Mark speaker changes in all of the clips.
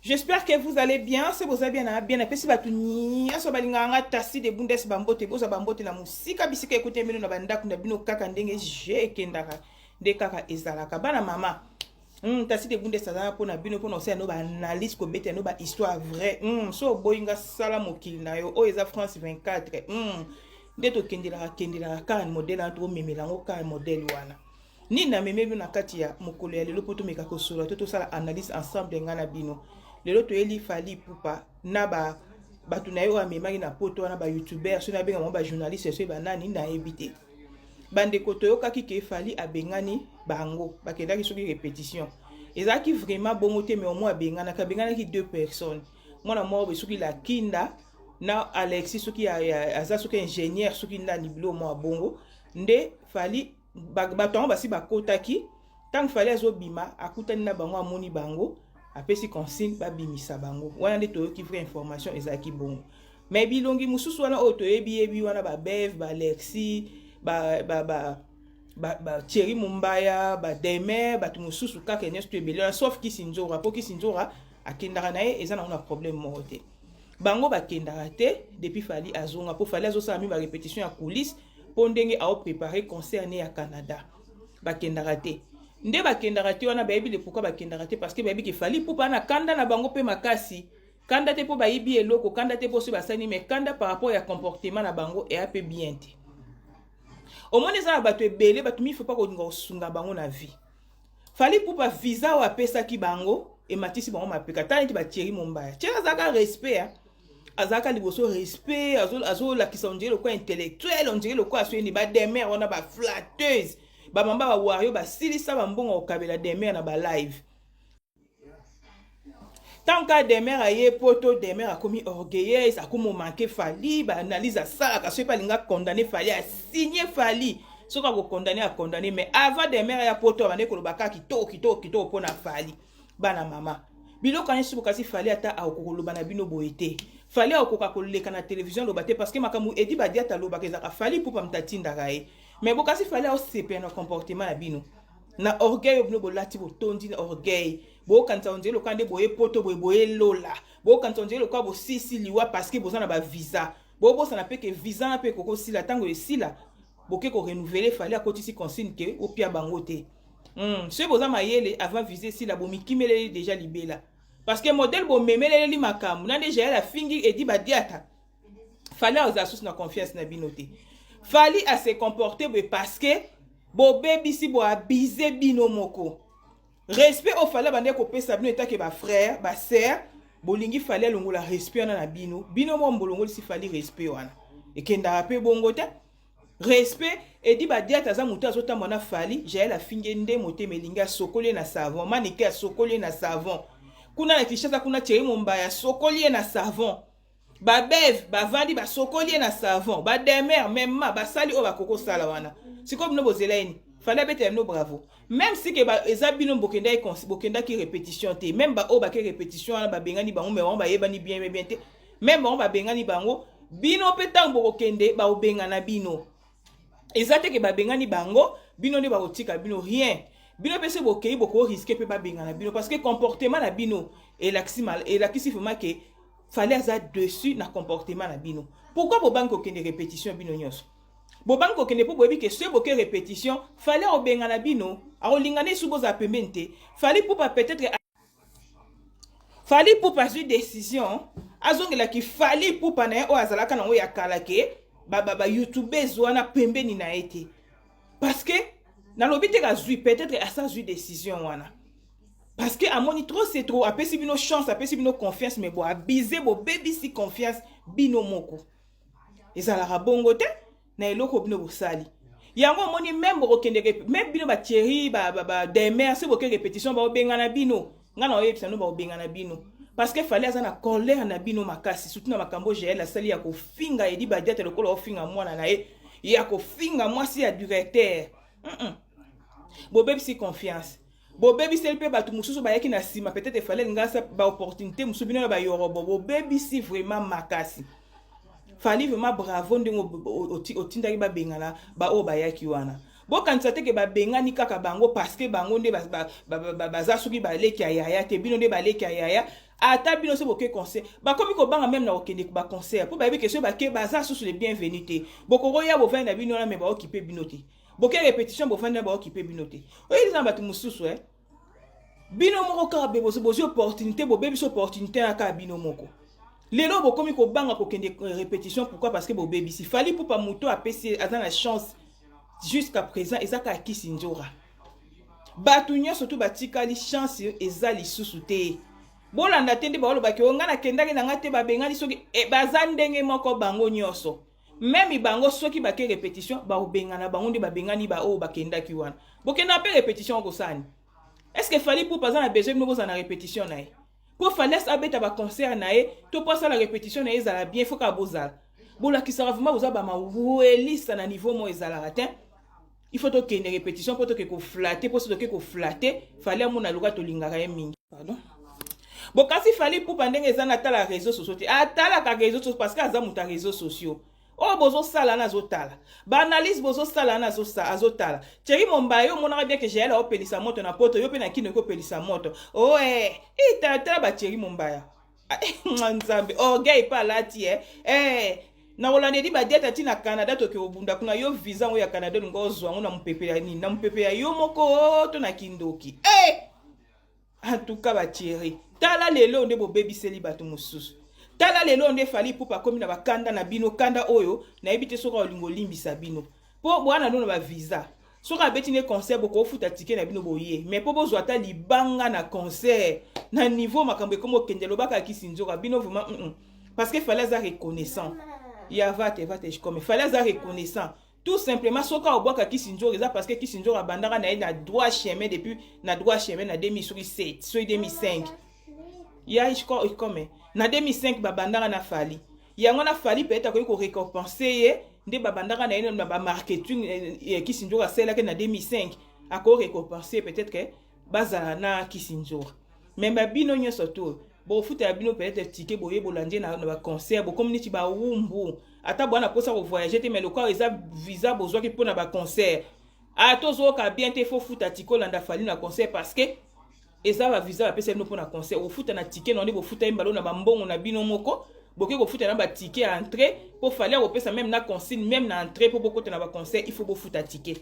Speaker 1: J'espère que vous allez bien. Si vous allez bien, na bien. Napesi bato nyonso balingaka nga Tasi de Bundes bambote, bozwa bambote na mosika bisika ekoti bino na bandako na bino, kaka ndenge je ekendaka nde kaka ezalaka. Bana mama, Tasi de Bundes azala mpona bino, mpona kosala no baanalyse, kobeta no bahistoire vrai. So oboyi nga, sala mokili na yo. Oyo eza France 24. Nde tokendelaka kendelaka kaka modèle wana, tokomemela yango kaka modèle wana. Nini namemi bino na kati ya mokolo ya lelo mpo tomeka kosolola to tosala analyse ensemble, ngai na bino? Lelo toyeli Fally Ipupa na ba bato na ye oyo amemaki na Poto wana, bayoutubeur, soki nabenga bango bajournaliste, soki banani, nayebi te. Bandeko, toyokaki ke Fally abengani bango, bakendaki soki répétition. Ezalaki vraiment bongo te, mais omo abenganaki deux personnes, mwana moko boye soki Lakinda na Alexis, soki aza soki ingénieur, soki ndani bilo mwa bongo. Nde Fally, bato yango basi bakotaki. Ntango Fally azobima, akutani na bango, amoni bango, apesi consigne babimisa bango wana. Nde toyoki vraie information ezalaki bongo. Mais bilongi mosusu wana oyo toyebi yebi wana, babeve, baalexi, ba Thierry Mombaya, bademer, bato mosusu kaka nyonso to ebele wana, sauf Kisi Nzora, mpo Kisi Nzora akendaka na ye, eza nango na problème moko te. Bango bakendaka te depuis Fally azonga, mpo Fally azosala mi barépétition ya coulisse, mpo ndenge aoprépare concert ne ya Canada. Bakendaka te, nde bakendaka te wana. Bayebi le pourquoi bakendaka te, parce que bayebi ke Fally Ipupa na kanda na bango mpe makasi. Kanda te mpo bayibi eloko, kanda te mpo soki basali, mais kanda par rapport ya comportement na bango eya mpe bien te. Omoni, eza na bato ebele, bato mifo mpa kolinga kosunga bango na vie. Fally Ipupa, visa oyo apesaki bango ematisi bango mapeka. Tala neti bathierry Mombaya. Thierry azalaka respect, azalaka liboso respect, azolakisa on dirait lokola intellectuel, on dirait lokola asoyeni. Bademer wana, baflatteuse, bamama bawario, basilisa bambongo kokabela Demer na balive. Tant que Demer aye Poto, Demer akomi orgueilleuse, akomi omanke Fally. Baanalyse asalaka, soki mpe alinga condamne Fally, asigne Fally, soki akokondane, akondane. Mais avant Demer ya Poto, abande koloba kaka kitoko, kitoko, kitoko mpona Fally. Bana mama, biloko wana soki kasi Fally ata akoka koloba na bino boye te. Fally akoka koleka na télévision aloba te, parce que makambo Edi Badiata alobaka ezalaka Fally Ipupa moto atindaka ye. Mais bokasi Fally aosepela na comportement na bino, na orgueil oyo bino bolati, botondi na orgueil. Bokanisa on dirait lokola nde boye Poto boye, boye lola. Bokanisa on dirait lokola bosisi liwa parce que boza na bavisa. Bobosana mpe ke visa na mpe ekokosila. Ntango esila, boke korenouveler. Fally akotisi consigne ke opia bango te. Soki boza mayele, avant visa esila, bomikimeleli déjà libela, parce que modèle bomemeleleli makambo na nde Jael afingi Edi Badiata, Fally azala susu na confiance na bino te. Fally ase comporte boye parce que bobebisi, boabize bino moko respect oyo Fally abandaki kopesa bino etake bafrère, basœur. Bolingi Fally alongola respect wana na bino. Bino moko bolongolisi Fally respect wana, ekendaka mpe bongo te. Respect, Edi Badiata aza moto azotambola na Fally. Jael afingi nde motema elingi, asokoli ye na savon. Manike asokoli ye na savon kuna na Kinshasa. Kuna Thierry Mombaya asokoli ye na savon. Babeve bavandi, basokoli ye na savon. Bademer mema basali oyo bakoki kosala wana. Sikoyo bino bozela yeni Fally abetela bino bravo, même si ke eza bino bokendaki répétition te. Même baoyo bake répétition wana, babengani bango, mais bango bayebani bien bien te. Même bango babengani bango, bino mpe ntango bokokende, baobengana bino. Eza te ke babengani bango, bino nde bakotika bino, rien. Bino mpe se bokei, bokorisquer mpe babengana bino, parce que comportement na bino elakisi vraiment ke Fally aza dessus na comportement na bino. Pourquoi bobangi kokende répétition? Bino nyonso bobangi kokende mpo boyebi ke soki boke répétition, Fally akobengana bino, akolinga nde esu bozala pembeni te. Fally Ipupa, peut-être Fally Ipupa azwi décision azongelaki Fally Ipupa na ye oyo azalaka nango ya kala, ke bayoutubes wana pembeni na ye te. Parce que nalobi te kazwi, peut-être asa azwi décision wana parce que amoni trop c'est trop. Apesi bino chance, apesi bino confiance, mais boabize, bobebisi confiance bino moko. Ezalaka bongo te na eloko bino bosali yango. Omoni, même bokokende, même bino batieri, bademer, soki boke répétition, baobengana bino. Ngai na oyebisa no, baobengana bino, parce que Fally aza na colère na bino makasi, surtout na makambo Jael asali ya kofinga Edi Badiate lokola ofinga mwana na ye, ya kofinga mwasi ya directeur. Bobebisi confiance, bobebiseli mpe bato mosusu bayaki na nsima. Peut-être Fally alinga asa baopportunité mosusu, bino na bayorobo bobebisi vraiment makasi. Fally, vraiment bravo ndenge otindaki babengana baoyo bayaki wana. Bokanisa te ke babengani kaka bango parce que bango nde baza ba, ba, ba, soki baleki ya yaya te. Bino nde baleki ya yaya. Ata bino so boke concert, bakomi kobanga même na kokende baconcert, mpo bayebi ke soki bake, baza susu le bienvenu te. Bokokoya, bovandi na bino wana, me baokipe bino te. Boke répétition, bovandi na, baokipe bino te. Oyebi, eza na bato mosusu, eh? Bino moko kaka bozwi opportunité, bobebisi opportunité na kaka bino moko. Lelo bokomi kobanga kokende répétition. Pourquoi? Parce que bobebisi. Fally Ipupa, moto apesi, aza na chance jusqu'à présent, eza kaka Kisi Nzora. Bato nyonso tu batikali, chance eza lisusu te. Bolanda te nde baolobaki o ngai nakendaki na ngai te, babengani. Soki e, baza ndenge moko bango nyonso, même bango soki bake répétition, bakobengana bango nde babengani baoyo bakendaki wana. Bokendaka mpe répétition, okosani? Est ce que Fally Ipupa aza na besoin bino bozala na répétition na ye? Mpo Fally abeta baconcert na ye to mpo asala répétition na ye ezala bien, faut kaka bozala. Bolakisaka vraiment boza bamawelisa na niveau moko ezalaka te. Il faut tokende répétition mpo toke koflatter, mpo so toke koflatter, Fally amona loka tolingaka ye mingi. Pardon, bokasi Fally Ipupa ndenge eza na tala réseau sociaux te, atalaka réseau sociaux parce que aza moto ya réseau sociaux. Oyo bozosala na azotala, baanalyse bozosala na azotala. Thierry Mombaya, yo omonaka bien ke Jael aopelisa moto na poto, yo mpe na kino ekopelisa moto. Oe, tala, tala bathierry Mombaya, Nzambe, orgueil mpe alati e eh. Na kolanda edi badiata ti na Canada, toke kobunda kuna. Yo visa yango ya Canada, olinga ozwa yango na mopepe ya nini? Na mopepe ya yo moko to na kindoki? Eh! En tout cas, bathierry, tala lelo nde bobebiseli bato mosusu. Tala lelo nde Fally Ipupa akomi na bakanda na bino. Kanda oyo nayebi te soki olingo olimbisa bino, mpo bwana no na bavisa. Soki abeti ne concert, bokofuta ticket na bino boye, mais mpo bozwa ata libanga na concert na niveau makambo ekomi okende, lobaka akisi nzoka bino vraiment parce que Fally aza reconnaissant ya va te, va te comme Fally aza reconnaissant tout simplement. Soki abwaka Kisi Nzoka, eza parce que Kisi Nzoka abandaka na ye na droit chemin, depuis na droit chemin na 2007, soki 2005 ya comme na 2005 babandaka na Fally. Yango na Fally peut-être akoki korécompense ye nde babandaka na ye na bamarketing. Kisi Nzoka asalelaki na 2005, akorécompense peut-être ke bazala na Kisi Nzoka. Mais babino nyonso to bofutela bino peut-être ticket, boye bolandi na baconcert, bokomi neti bawumbu. Ata bwana mposa kovoyage te, mais lokola eza visa bozwaki mpona baconcert, ata ozoyoka bien te, faut futa ticket olanda Fally na concert, parce que eza bavisa bapesa bino mpona concert. Ofuta na ticket na nde bofuta ye mbalo na bambongo na bino moko, bokoki kofuta na baticket ya entrée, mpo Fally akopesa même na consigne, même na entrée mpo bokota na baconcert, il faut bofuta ticket,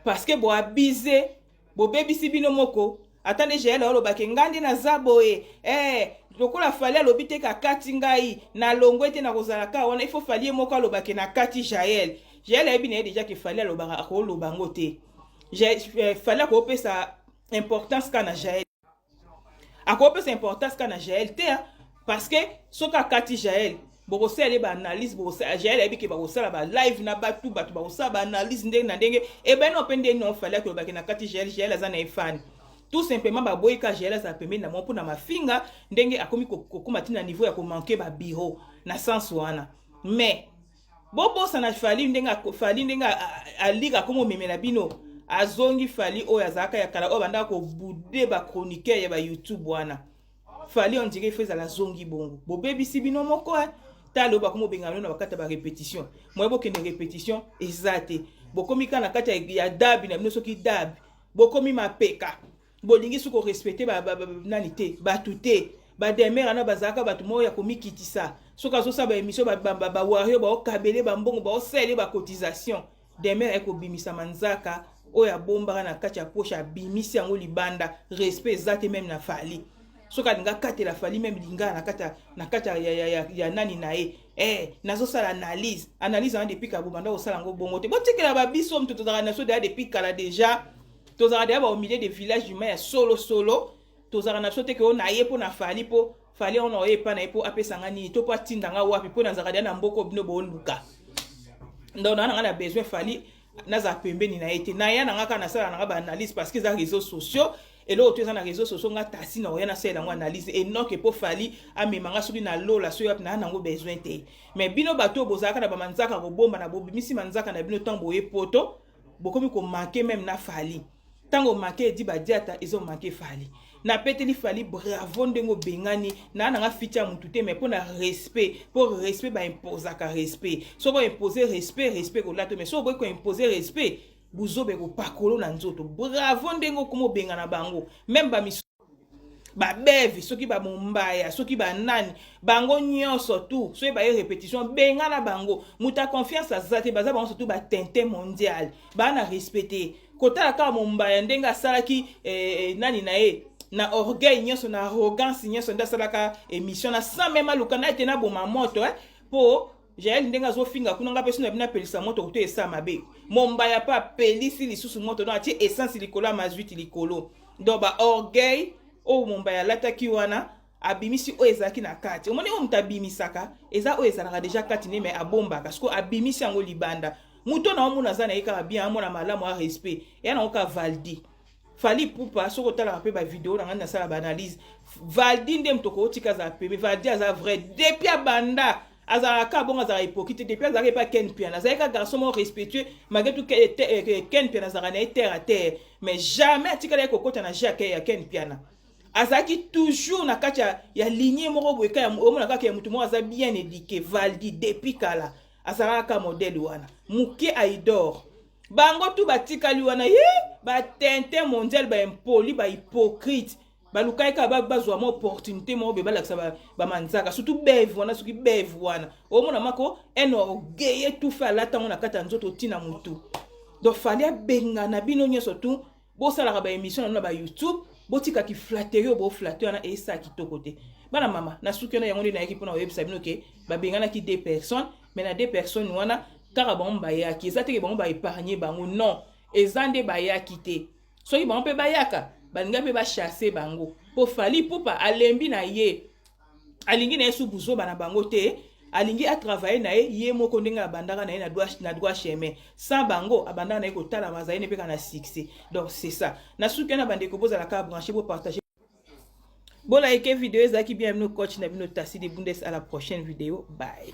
Speaker 1: parce que boabize, bobebisi bino moko. Ata nde Jael alobaki ngai nde naza boye, lokola Fally alobi te kakati ngai nalongwe te, nakozala kaka wana. Ifo Fally ye moko alobaki na kati Jael. Jael ayebi na ye déjà ke Fally alobaka, akoloba yango te. Fally akopesa importance kaka na Jael, akopesa importance kaka na Jael te, parce que soki akati Jael, bokosala ye baanalyse. Jael ayebi ke bakosala balive na bato, bato bakosala baanalyse ndenge na ndenge ebani mpe ndenge no Fally akolobaki na kati Jael. Jael aza na ye fan tout simplement. Baboyi ka Jael azala pembeni na mwa mpona mafinga, ndenge akomi kokóma ntina niveau ya komanquer babureau na sens wana. Mais bobosana Fally, ndenge Fally, ndenge alika akomi omemela bino, azongi Fally oyo azalaka ya kala, oyo bandaka kobouder bachroniqueur ya bayoutube wana. Fally, on dirait faut ezala azongi bongo. Bobebisi bino moko. Tala oyo bakomi obengana bino na bakati ya barépétition. Moye bokende répétition eza te, bokomi kaka na kati ya dabi na bino. Soki dabi, bokomi mapeka, bolingi soki korespecter nani te, bato te. Bademere wana bazalaka bato moko ya komikitisa. Soki azosala baémission, bawario baokabele bambongo, baosalele bacotisation. Demere ekobimisa manzaka oyo abombaka na kati ya poche, abimisi yango libanda. Respect eza te même na Fally. Soki alingi akatela Fally même lingala na kati ya nani na ye, nazosala analyse. Analyse wana depuis kala bobanda kosala yango bongo te. Botikela babiso moto tozalaka na so deya depuis kala déjà, tozalaka deya bao milieu de village humain ya solo solo. Tozalaka na biso te ke oyo na ye mpo na Fally, mpo Fally wana oye epa na ye mpo apesanga nini to mpo atindanga wapi, mpo nazalaka deya na mboka. Bino booluka donc naa nanga na besoin Fally nazala pembeni na ye te. Naya na nga kaka nasala nanga baanalyse parce que eza réseaux sociaux. Eloko to eza na réseaux sociaux, nga tasi na oya nasalela yango analyse enoke mpo Fally amemanga soki nalola, soki wapi, naa nango besoin te. Mais bino bato oyo bozalaka na bamanzaka kobomba na bobimisi manzaka na bino ntango boye poto, bokomi komanquer même na Fally. Ntango omake edi badiata, eza omake Fally. Napeteli Fally bravo ndenge obengani naa nanga fiti ya mutu te, mais mpo na respect, mpo respect baimposaka respect. Soki oimpose respect, respect kolata, mais soki oboyi koimpose respect, buzoba ekopakolo na nzoto. Bravo ndenge okoma obengana bango, même bamisu babeve, soki bamombaya, soki banani, bango nyonso tu. Soki baye répétition, bengana bango. Moto ya confiance aza te. Baza bango surtout batintin mondial, baa na respect te. Kotala kaka mombaya ndenge asalaki nani na ye, na orgueil nyonso, na arrogance nyonso, nde asalaka émission na sans même aluka na ete naboma moto, mpo Jael ndenge azofinga kuna, nga mpe so na bino apelisa moto koto esala mabe. Mombaya mpe apelisi lisusu moto, donc atie essence likolo ya mazwiti likolo. Donc baorgueil oyo mombaya alataki wana, abimisi oyo ezalaki na kati. Omoni, oyo moto abimisaka eza oyo ezalaka déjà kati ne, mais abombaka. Sikoyo abimisi yango libanda. Moto na omona aza na ye kaka bien, amona malamu, a respect eya nango kaka Valdi. Fally Ipupa, soki otalaka mpe bavideo na ngai, nasala baanalyse. Valdi nde moto kootika azala pembe. Valdi aza vrai depuis abanda, azalaka kaka bongo, azalaka hypocrite. Depuis azalaka epa Ken Piana, azalaki kaka garçon moko respectueux malgré tout. Ken Piana azalaka na ye terre à terre, mais jamais atikala ye kokota na jacke ya Ken Piana. Azalaki toujours na kati ya lignée moko boye, omona kaka ya motu moko aza bien éduqué. Valdi depuis kala azalaka kaka modèle wana moke. Aidor, bango tu batikali wana ye batintin mondial, baimpoli, bahypocrite, balukaki kaka bazwa mwa opportunité moko boye balakisa bamanzaka, surtout beve wana. Soki beve wana omona mako un orgueil tout fait, alata yango na kati ya nzoto ntina motu. Donc Fally abengana bino nyonso tu bosalaka baémission na bino na baYouTube. Botikaki flatterie oyo boflatte wana, esala kitoko te. Bana mama, na suki wana, yango nde nayaki mpona koyebisa bino ke babenganaki deux personnes, mais na deux personnes wana kaka bango bayaki. Eza teke bango baépargne bango, non, eza nde bayaki te. Soki bango mpe bayaka, balinga mpe bachasse bango, mpo Fally Ipupa alembi na ye, alingi na ye su buzoba na bango te. Alingi atravaille na ye, ye moko ndenge abandaka na ye na droit chemin sans bango. Abandaka na ye kotalama, azali ne mpe kaka na succès. Donc c'est ça, na suki wana. Bandeko, bozalaka branché, bopartage, bolike vidéo ezalaki bien. Bino coach na bino Tasi de Bundes. À la prochaine vidéo, bye.